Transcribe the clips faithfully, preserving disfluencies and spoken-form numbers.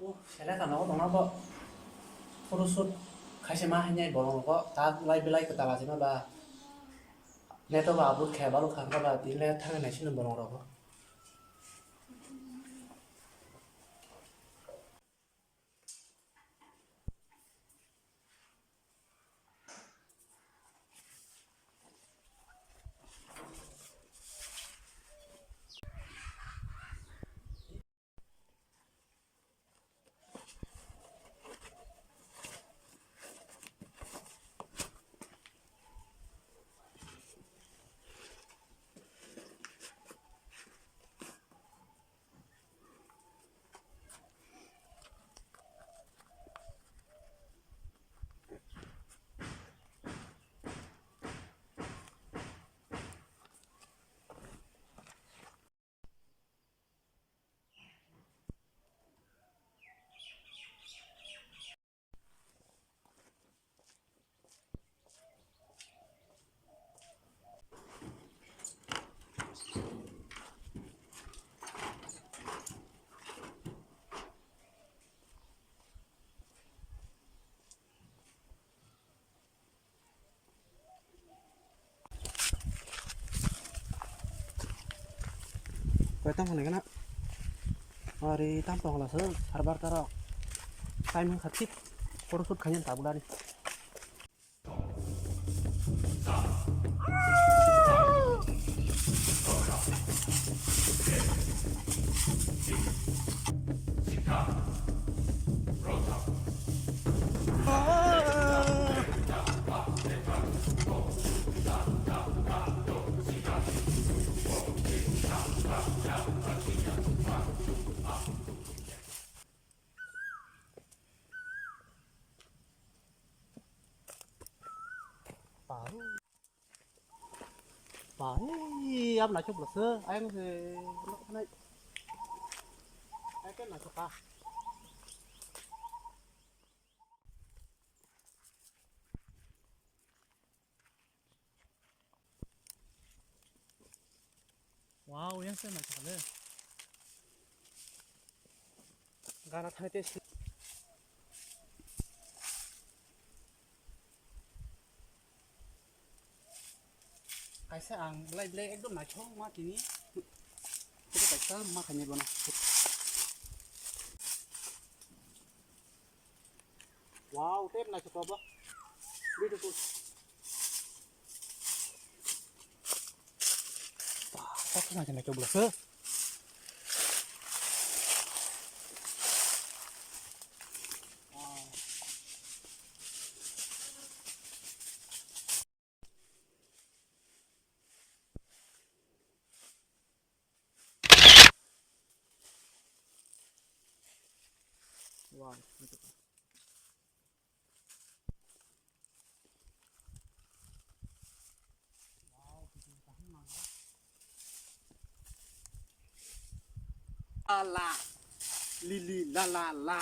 Seleka nogo tongna bo photoshoot khaise ma hinwi borok nogo ta lai belai kwtal achima ba neto ba abut khe balok thangkha ba tini le thangwi naisino borok rogo. Koi tamo hwnwi gana. Ari tam tong la sir, harbar taro. Time hwn kha thik. Photoshoot khaina tabuk dani. Pari, pari, ap naisok bwlasa, ayang se, nok nai. Ayang ke naisok ka. Wow, yang se naisok le. Gana thangte si-, kaisa ang belai belai ekdom naithok ma tini. Tei kaisa ma khainai bono. Wow, tep naithotok bo. Beautiful. Wah, tak naithotok naithotok bwlasa. Wow. Wow. La la. Lili la la la.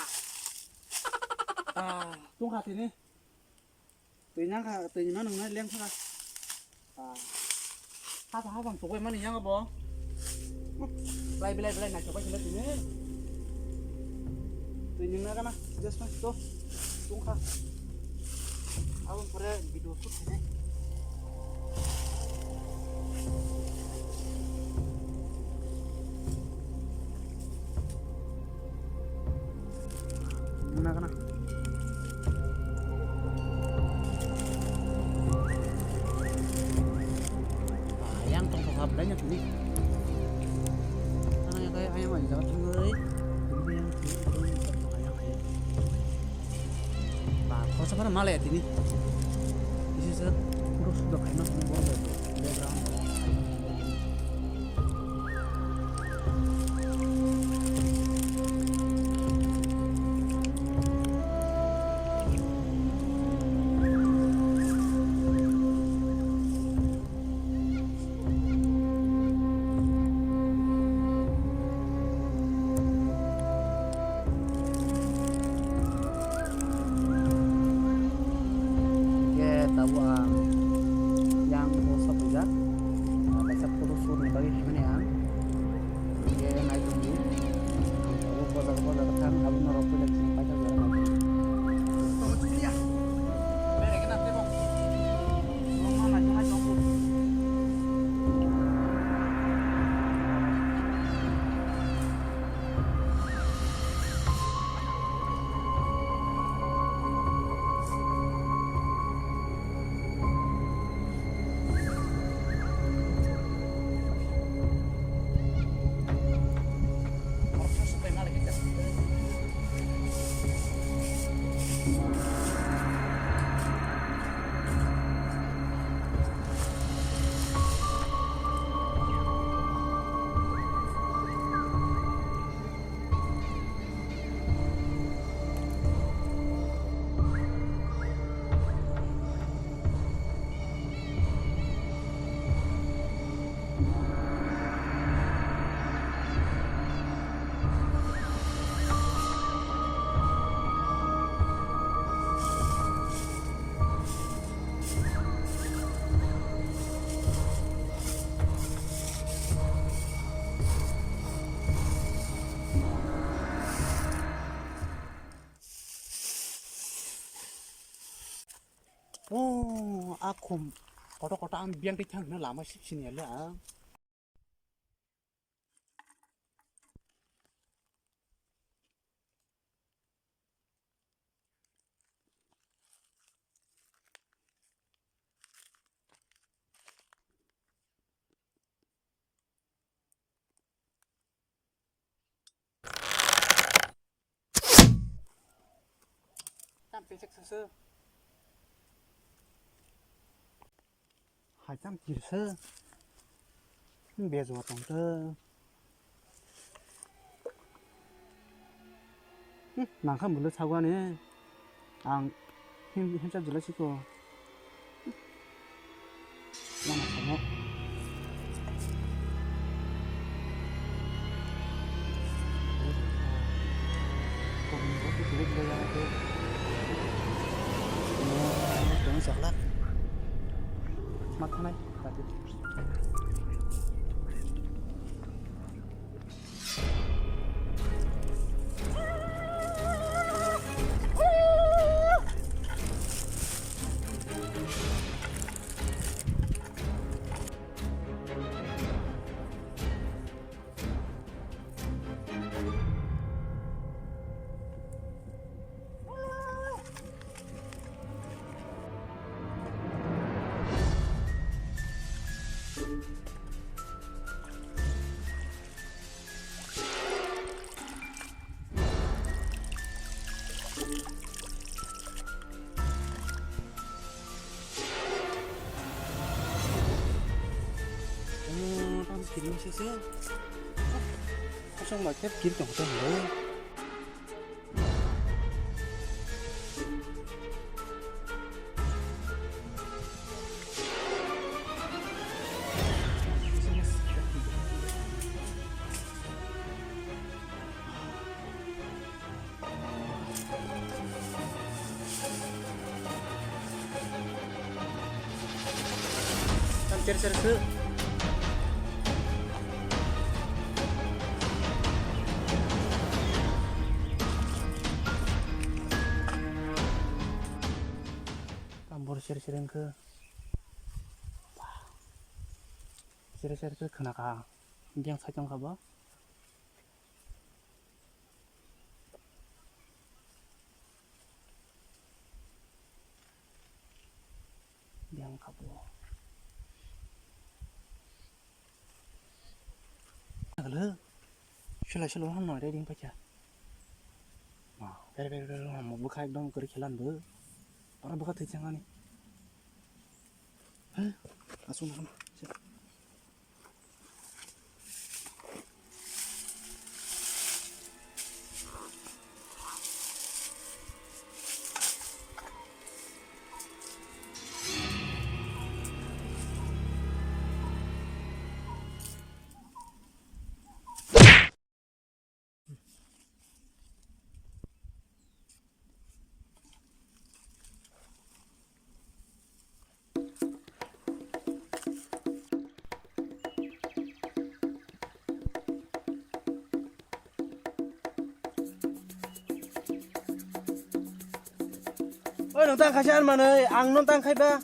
Ah, tungkha tini. Twi nang kha, twi nang nang leng kha. Ah. Haba haba tugui mani yang bo. Belai belai belai naithok bai sila tini. Twi nang na kana, just mas to. Tungkha. Aboni pore video shoot khainai. Nuna kana. Ayang tong tong hap lainnya tini. Karena yang kayak ayam aja jangan tunggu. Tunggu yang tunggu, tunggu, tunggu, ayang, ayang. Ba, kosa mana male ya tini. Isi se, puro sudah kaima semua background. Khe tabuk ang yang bo sokphaijak. a khum kotor kotor ang biyang twi thang hwnwi lama sip sini ya le ang. Tam pesek susu. Hai tam kirsa. Bejwa tongta. Nangkha mulu sagwa ni. Ang hin hin chap jila siko. Mana kamo. Ma thanai. Tamo tamo kirim sese. Kosong ba kep kir tong tong lo. Tam cer cer se. Tam bor cer cer wngkhe. Cer cer khe khna kha. Biyang sai tong kha bo. Biyang kha bo. Agla. Sila sila hano ready paikha. Ma, bere bere bere mo bwkha ekdom kwrwi khelan bo. Ora bwkha thwi changani. He, asung na. Oi, nung tang khaisa ani manwi, ang nung tang khaiba.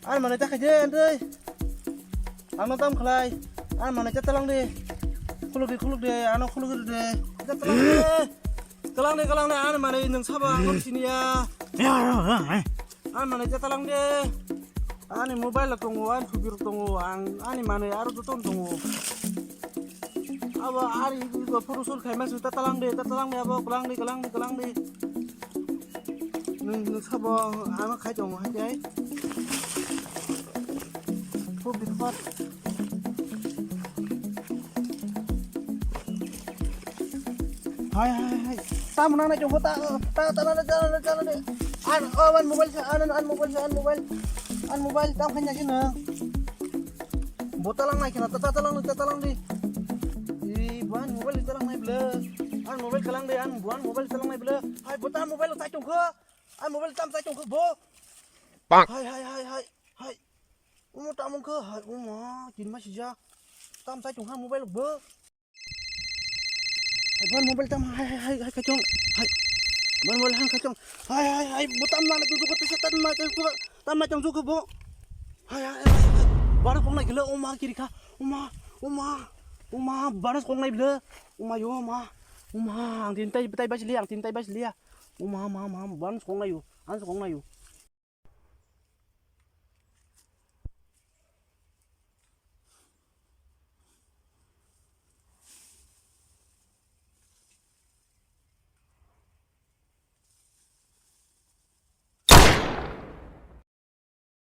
Ani manwi ta khaide, andoi. Ang nung tam khlai. Ani manwi ta talang de. Khuluk de, khuluk de, ano khuluk de. Ta talang de. Talang de, talang de, ani manwi nung sabo ang nung siniya. Ani manwi ta talang de. Ani mobile tongo, ani thubirok tongo, ang ani manwi aro jotono tongo. Abo ari ibo phuru sur khaima se ta talang de, ta talang de abo, kalang de, kalang de, kalang de. Nwng, nwng sabo ano khai tongo hai tai. Phuru biphor. Hai, hai, hai. Tamo nang nai chong ta, ta, ta, ta, ta, ta, ta, ta. An, oh, an mobile sa, an, an mobile sa, an mobile. An mobile tam khanya sina. Bo talang nai kena, ta, ta, talang, ta, talang di. Ih, bo an mobile talang nai bela. An mobile kalang di, an, bo an mobile talang nai bela. Hai, bo ta mobile ta chong kho. An mobile tam ta chong kho, bo. Pak. Hai, hai, hai, hai, hai. Umo tamung khe hai, uma, kinma sija. Tam sai tongha mobile bo. Hai, ban mobile tam, hai, hai, hai, hai, kachong. Hai. Ban mobile han kachong. Hai, hai, hai, bo tam na, tu, tu, tu, setan ma, tu, tu. Tam nai tang jukhe bo. Hai, hai, hai, hai. Bana kong nai kile, oma, kiri kha. Oma, oma, oma, bana kong nai bile. Oma, yo, oma. Oma, ang tin tai, tai bai sili, ang tin tai bai sili ya. Oma, oma, oma, bana kong nai yo. Ang kong nai yo.